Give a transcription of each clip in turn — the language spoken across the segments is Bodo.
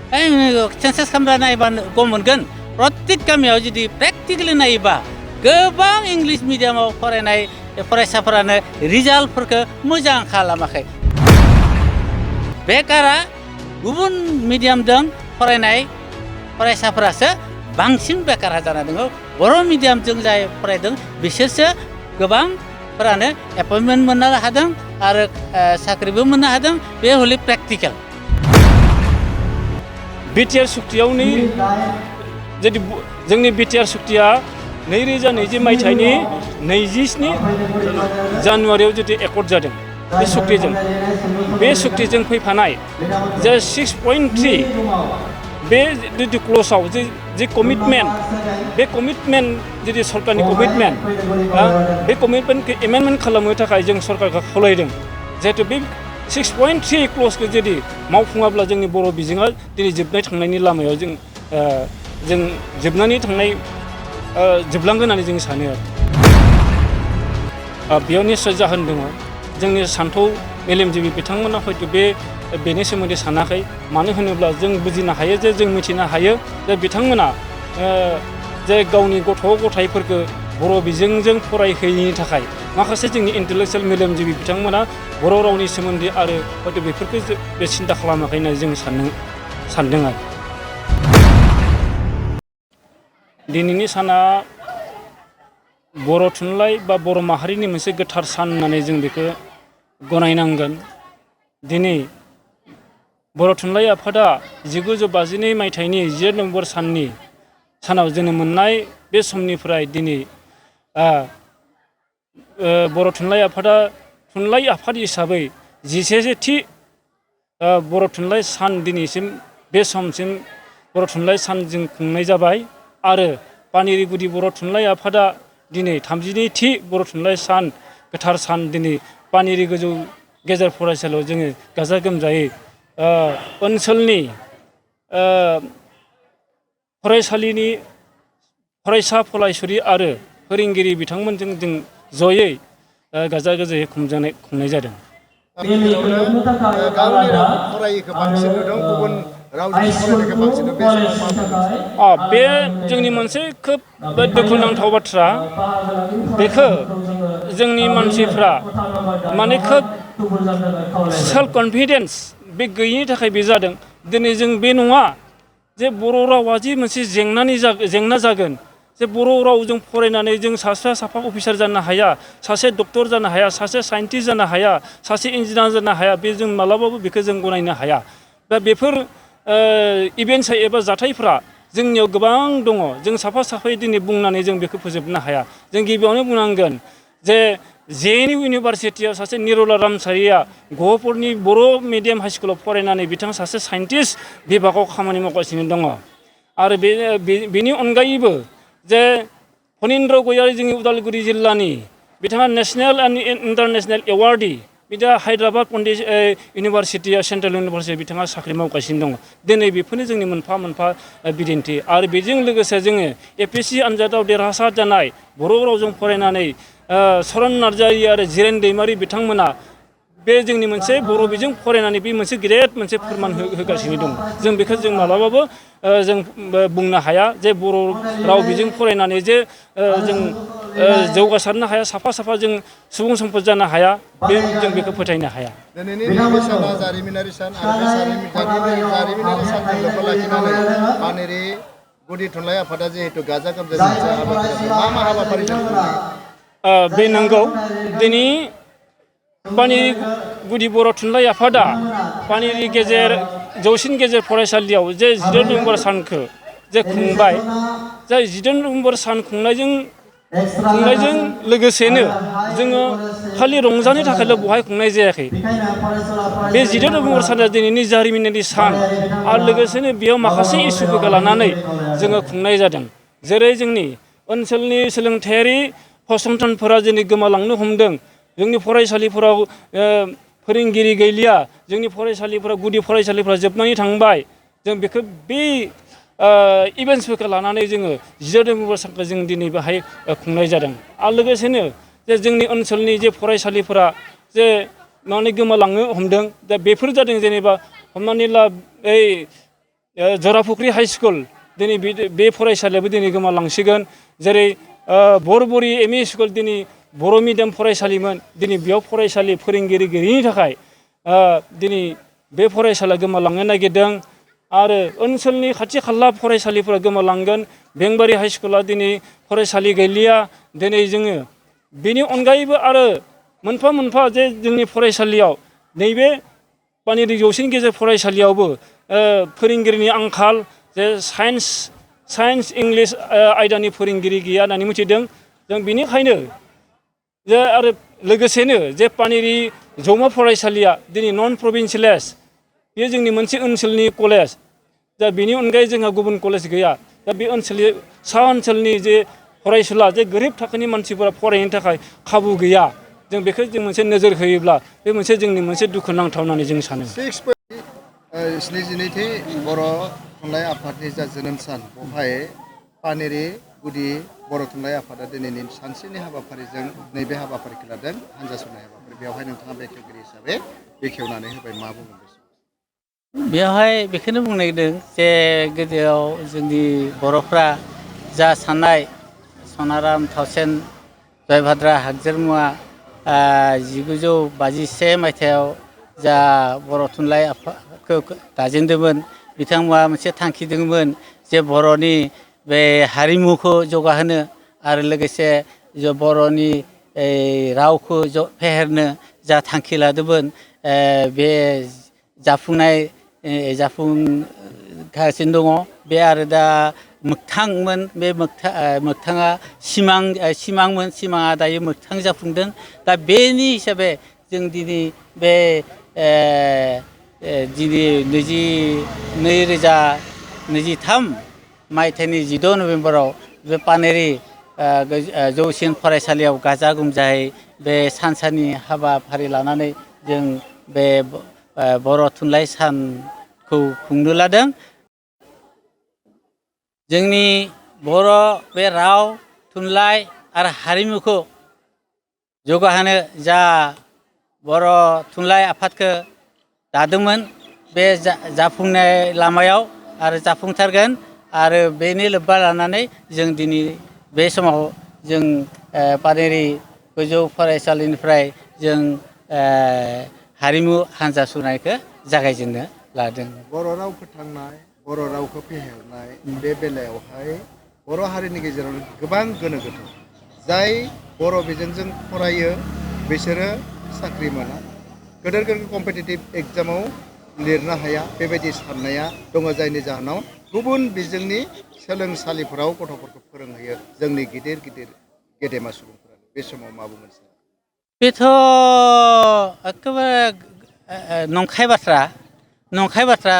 सेन्सास खालामना नायबा गम मोनगोन प्रत्येक गामियाव जुदि प्रेक्टिकेलि नायोबा गोबां इंलिश मिडियामाव फरायनाय फरायसाफोरानो रिजाल्टफोरखौ मोजां खालामाखै बेकारा गुबुन मिडियामजों फरायनाय फरायसाफोरासो बांसिन बेकार जाना दङ बर' मिडियामजों जाय फरायदों बिसोरसो गोबांफोरानो एपइन्टमेन्ट मोननो हादों आरो साख्रिबो मोननो हादों बे हले प्रेक्टिकेल बिटिआर सुक्तियाव जुदि जोंनि बिटिआर सुक्तिया 2020 मायथाइनि 27 जानुवारियाव जुदि एकर्ड जादों बे सुक्तिजों फैफानाय जे 6.3 बे जुदि क्ल'जआव जे कमिटमेन्ट बे कमिटमेन्ट जुदि सरकारनि कमिटमेन्ट बे कमिटमेन्टखौ एमेन्डमेन्ट खालामनो थाखाय जों सरकारखौ खावलायदों जिहेतु बे 6.3 क्ल'जखौ जुदि मावफुङाब्ला जोंनि बर' बिजोङा दिनै जोबनाय थांनायनि लामायाव जों जोबनानै थांनाय जोबलांगोन होननानै जों सानो बेयाव निस्सय जाहोन दङ जोंनि सान्थौ मेलेमजिबि बिथांमोना हयथ' बेनि सोमोन्दै सानाखै मानो होनोब्ला जों बुजिनो हायो जे जों मिथिनो हायो जे बिथांमोना जे गावनि गथ' गथायफोरखौ बर' बिजोंजों फरायहोयैनि थाखाय माखासे जोंनि इन्टेलेक्सुयेल मेलेमजिबि बिथांमोना बर' रावनि सोमोन्दै आरो हयथ' बेफोरखौ बे सिन्था खालामाखै होननानै जों सानदों आरो दिनैनि साना बर' थुनलाइ बा बर' माहारिनि मोनसे गोथार सान होननानै जों बेखौ गनायनांगोन दिनै बर' थुनलाइ आफादा 1952 मायथाइनि 10 नभेम्बर सानाव जोनोम मोननाय बे समनिफ्राय दिनै बर' थुनलाइ आफादा थुनलाइ आफाद हिसाबै 11थि बर' थुनलाइ सान दिनैसिम बे समसिम बर' थुनलाइ सान जों खुंनाय जाबाय आरो पानेरि गुदि बर' थुनलाइ आफादा दिनै 32थि बर' थुनलाइ सान गोथार सान दिनै पानेरि गोजौ गेजेर फरायसालियाव जोङो गाजा गोमजायै ओनसोलनि फरायसालिनि फरायसा फरायसुलि आरो फोरोंगिरि बिथांमोनजों जों जयै गाजा गोमजायै खुंनाय जादों गावनि राव फरायैखौ बांसिन नुदों गुबुन रावजों फरायनायखौ बांसिन बे जोंनि मोनसे खोब दुखुनांथाव बाथ्रा बेखौ जोंनि मानसिफ्रा माने खोब सेल्फ कनफिडेन्स बे गैयिनि थाखाय बे जादों दिनै जों बे नङा जे बर' रावा जि मोनसे जेंना जागोन जे बर' रावजों फरायनानै जों साफा अफिसार जानो हाया सासे डक्टर जानो हाया सासे साइन्टिस्ट जानो हाया सासे इन्जिनियार जानो हाया बे जों मालाबाबो बेखौ जों गनायनो हाया दा बेफोर इभेन्ट्स एबा जाथायफ्रा जोंनियाव गोबां दङ जों साफायै दिनै बुंनानै जों बेखौ फोजोबनो हाया जों गिबियावनो बुंनांगोन जे JNU इउनिभारसिटियाव सासे निरला रामसारिया गहपुरनि बर' मिडियाम हाइ स्कुलाव फरायनानै बिथाङा सासे साइन्टिस्ट बिभागाव खामानि मावगासिनो दङ आरो बेनि अनगायैबो जे फनिन्द्र गयारि जोंनि उदालगुरि जिल्लानि बिथाङा नेशनेल एन्ड इन्टारनेशनेल एवार्डी बिथाङा हायद्राबाद इउनिभारसिटिया सेन्ट्रेल इउनिभारसिटि बिथाङा साख्रि मावगासिनो दङ दिनै बेफोरनो जोंनि मोनफा बिदिन्थि आरो बेजों लोगोसे जोङो APSC आनजादाव देरहासार जानाय बर' रावजों फरायनानै सरन नार्जारि आरो जिरेन दैमारि बिथांमोना बे जोंनि मोनसे बर' बिजों फरायनानै बे मोनसे गिदिर मोनसे फोरमान होगासिनो दङ जों बेखौ जों मालाबाबो जों बुंनो हाया जे बर' राव बिजों फरायनानै जे जों जौगासारनो हाया साफा जों सुबुं सम्पद जानो हाया जों बेखौ फोथायनो हाया दिनैनि नैबे साना जारिमिनारि सान आरो बे जारिमिनारि सानजों लोब्बा लाखिनानै पानेरि गुदि थुनलाइ आफादा जिहेतु गाजा गोमजायै मा हाबाफारिजों बे नंगौ दिनै पानेरि गुदि बर' थुनलाइ आफादा पानेरि जौसिन गेजेर फरायसालियाव जे 10 नभेम्बर सानखौ जे खुंबाय जे 10 नभेम्बर सान खुंनायजों लोगोसेनो जोङो खालि रंजानो थाखायल' बहाय खुंनाय जायाखै बे 10 नभेम्बर साना दिनैनि जारिमिनारि सान आरो लोगोसेनो बेयाव माखासे इस्युफोरखौ लानानै जोङो खुंनाय जादों जेरै जोंनि ओनसोलनि सोलोंथायारि फसंथानफोरा दिनै गोमालांनो हमदों जोंनि फरायसालिफोराव फोरोंगिरि गैलिया जोंनि फरायसालिफोरा गुदि फरायसालिफोरा जोबनानै थांबाय जों बेखौ बे इभेन्ट्सफोरखौ लानानै जोङो 10 नभेम्बर सानखौ जों दिनै बेहाय खुंनाय जादों आरो लोगोसेनो जे जोंनि ओनसोलनि जे फरायसालिफोरा जे माने गोमालांनो हमदों दा बेफोर जादों जेनेबा हमनानै ला जराफुख्रि हाइ स्कुल दिनै बे फरायसालियाबो दिनै गोमालांसिगोन जेरै बरबरि एमइ स्कुल दिनै बर' मिडियाम फरायसालिमोन दिनै बेयाव फरायसालि फोरोंगिरि गैयिनि थाखाय दिनै बे फरायसालिया गोमालांनो नागिरदों आरो ओनसोलनि खाथि खाला फरायसालिफोरा गोमालांगोन बेंबारि हाइ स्कुला दिनै फरायसालि गैलिया दिनै जोङो बेनि अनगायैबो आरो मोनफा मोनफा जे जोंनि फरायसालियाव नैबे पानेरि जौसिन गेजेर फरायसालियावबो फोरोंगिरिनि आंखाल जे साइन्स इंलिस आयदानि फोरोंगिरि गैया होननानै मिथिदों जों बेनिखायनो जे आरो लोगोसेनो जे पानेरि जौमा फरायसालिया दिनै नन प्रभिन्सियेलाइज बेयो जोंनि मोनसे ओनसोलनि कलेज दा बेनि अनगायै जोंहा गुबुन कलेज गैया दा बे ओनसोलनि सा ओनसोलनि जे फरायसुला जे गोरिब थाखोनि मानसिफोरा फरायनो थाखाय खाबु गैया जों बेखौ जों मोनसे नोजोर होयोब्ला बे मोनसे जोंनि मोनसे दुखुनांथाव होननानै जों सानो 72थि बर' थुनलाइ आफादनि जा जोनोम सान बेवहाय पानेरि गुदि बर' थुनलाइ आफादा दिनैनि सानसेनि हाबाफारिजों नैबे हाबाफारिखौ लादों हानजा सुरनाय हाबाफारि बेवहाय नोंथाङा बेखेवगिरि हिसाबै बेखेवनानै होबाय मा बुंगोन बेवहाय बेखौनो बुंनो नागिरदों जे गोदोआव जोंनि बर'फ्रा जा साननाय सनाराम थावसेन जयभाद्रा हागजेरमुवा 1951 मायथाइयाव जा बर' थुनलाइ आफादखौ दाजेनदोंमोन बिथांमोना मोनसे थांखि दंमोन जे बर'नि बे हारिमुखौ जौगाहोनो आरो लोगोसे बर'नि रावखौ फेहेरनो जा थांखि लादोंमोन बे जाफुंगासिनो दङ बे आरो दा मोगथांमोन बे मोगथाङा सिमांमोन सिमाङा दायो मोगथां जाफुंदों दा बेनि हिसाबै जों दिनै बे दिनै 2023 मायथाइनि 16 नभेम्बराव बे पानेरि जौसिन फरायसालियाव गाजा गोमजायै बे सानसानि हाबाफारि लानानै जों बे बर' थुनलाइ सानखौ खुंनो लादों जोंनि बर' बे राव थुनलाइ आरो हारिमुखौ जौगाहोनो जा बर' थुनलाइ आफादखौ दादोंमोन बे जाफुंनाय लामायाव आरो जाफुंथारगोन आरो बेनि लोब्बा लानानै जों दिनै बे समाव जों पानेरि गोजौ फरायसालिनिफ्राय जों हारिमु हान्जा सुरनायखौ जागायजेननो लादों बर' राव फोथांनाय बर' रावखौ फेहेरनाय बे बेलायावहाय बर' हारिनि गेजेराव गोबां गोनो गोथो जाय बर' बिजोंजों फरायो बिसोरो साख्रि मोना गेदेर गेदेर कम्पिटिटिभ एग्जामाव लिरनो हाया बेबायदि साननाया दङ जायनि जाहोनाव गुबुन बिजोंनि सोलोंसालिफोराव गथ'फोरखौ फोरोंहैयो जोंनि गिदिर गिदिर गेदेमा सुबुंफोरा बे समाव मा बुंगोन सार बेथ' एखेबारे नंखाय बाथ्रा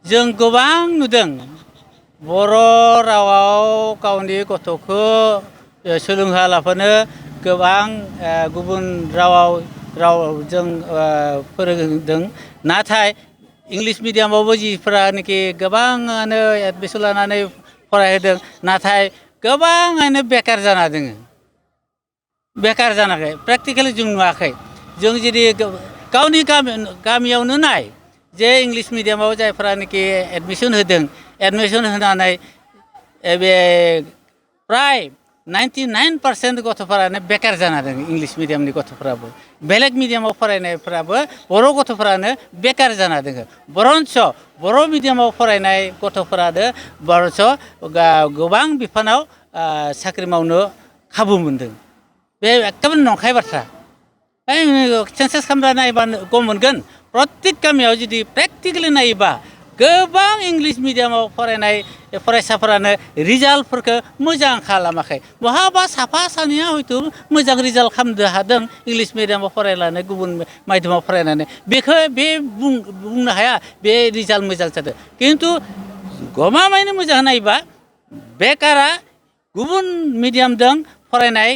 जों गोबां नुदों बर' रावाव गावनि गथ'खौ सोलोंहोआलाफानो गोबां गुबुन रावजों फोरोंदों नाथाय इंलिस मिडियामावबो जिफोरानोखि गोबाङानो एडमिसन लानानै फरायहोदों नाथाय गोबाङानो बेकार जाना दोङो बेकार जानाखै प्रेक्टिकेलि जों नुवाखै जों जुदि गावनि गामियावनो नाय जे इंलिस मिडियामाव जायफोरानोखि एडमिसन होदों एडमिसन होनानै बे प्राय 99% गथ'फोरानो बेकार जाना दङ इंलिस मिडियामनि गथ'फोराबो बेलेग मिडियामाव फरायनायफोराबो बर' गथ'फोरानो बेकार जाना दङ बरन्स बर' मिडियामाव फरायनाय गथ'फोरानो बरन्स गोबां बिफानाव साख्रि मावनो खाबु मोनदों बे एखेबारे नंखाय बाथ्रा सेन्सास खालामना नायोबा गम मोनगोन प्रत्येक गामियाव जुदि प्रेक्टिकेलि नायोबा गोबां इंलिस मिडियामाव फरायनाय फरायसाफोरानो रिजाल्टफोरखौ मोजां खालामाखै बहाबा साफा सानैया हयथ' मोजां रिजाल्ट खालामनो हादों इंलिस मिडियामाव फरायनानै गुबुन माध्यमाव फरायनानै बेखौ बे बुंनो हाया बे रिजाल्ट मोजां जादों खिन्थु गमामायैनो मोजां नायोबा बेकारा गुबुन मिडियामजों फरायनाय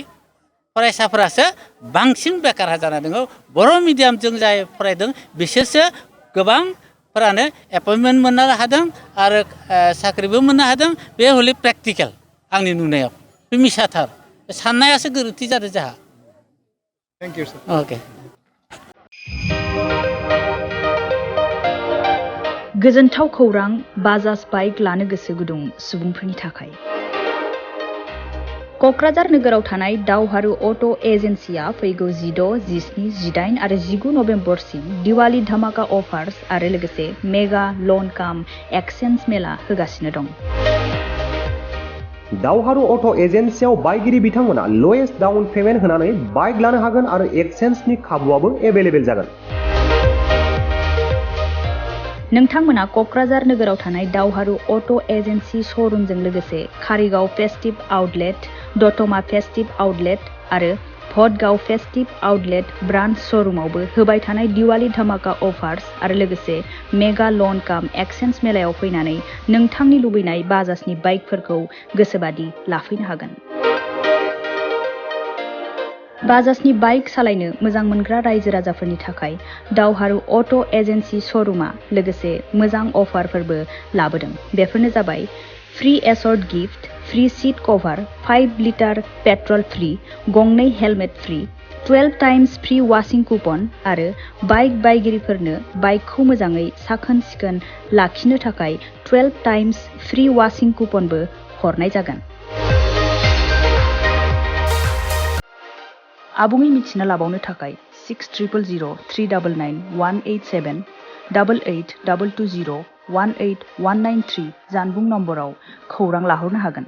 फरायसाफोरासो बांसिन बेकार जाना दङ बर' मिडियामजों जाय फरायदों बिसोरसो गोबांफोरानो एपइन्टमेन्ट मोननो हादों आरो साख्रिबो मोननो हादों बे हले प्रेक्टिकेल आंनि नुनायाव बे मिसाथार साननायासो गोरोन्थि जादों जोंहा थेंक इउ सार अके गोजोनथाव खौरां बाजाज बाइक लानो गोसो गुदुं सुबुंफोरनि थाखाय। क'क्राझार नोगोराव थानाय दावहारु अट' एजेन्सिया फैगौ 16, 17, 18 आरो 19 नभेम्बरसिम दिवाली धामाका अफार्स आरो लोगोसे मेगा लन काम एक्सचेन्ज मेला होगासिनो दं। दावहारु अट' एजेन्सियाव बायगिरि बिथांमोना लवेस्ट डाउन पेमेन्ट होनानै बाइक लानो हागोन आरो एक्सचेन्जनि खाबुआबो एभेलेबेल जागोन। नोंथांमोना क'क्राझार नोगोराव थानाय दावहारु अट' एजेन्सि श'रुमजों लोगोसे कारिगाव फेस्टिभ आउटलेट, दतमा फेस्टिभ आउटलेट आरो भटगाव फेस्टिभ आउटलेट ब्रान्च श'रुमावबो होबाय थानाय दिवाली धामाका अफार्स आरो लोगोसे मेगा लन काम एक्सचेन्ज मेलायाव फैनानै नोंथांनि लुबैनाय बाजाजनि बाइकफोरखौ गोसोबादि लाफैनो हागोन। बाजाजनि बाइक सालायनो मोजां मोनग्रा रायजो राजाफोरनि थाखाय दावहारु अट' एजेन्सि श'रुमा लोगोसे मोजां अफारफोरबो लाबोदों। बेफोरनो जाबाय free assured gift, free seat cover, 5 litre petrol free, गंनै helmet free, 12 times free washing coupon आरो बाइक बायगिरिफोरनो बाइकखौ मोजाङै साखोन सिखोन लाखिनो थाखाय 12 टाइम्स फ्री वाशिं कुपनबो हरनाय जागोन। आबुङै मिथिना लाबावनो थाखाय 6000 399 187 88 220 18193 जानबुं नम्बराव खौरां लाहरनो हागोन।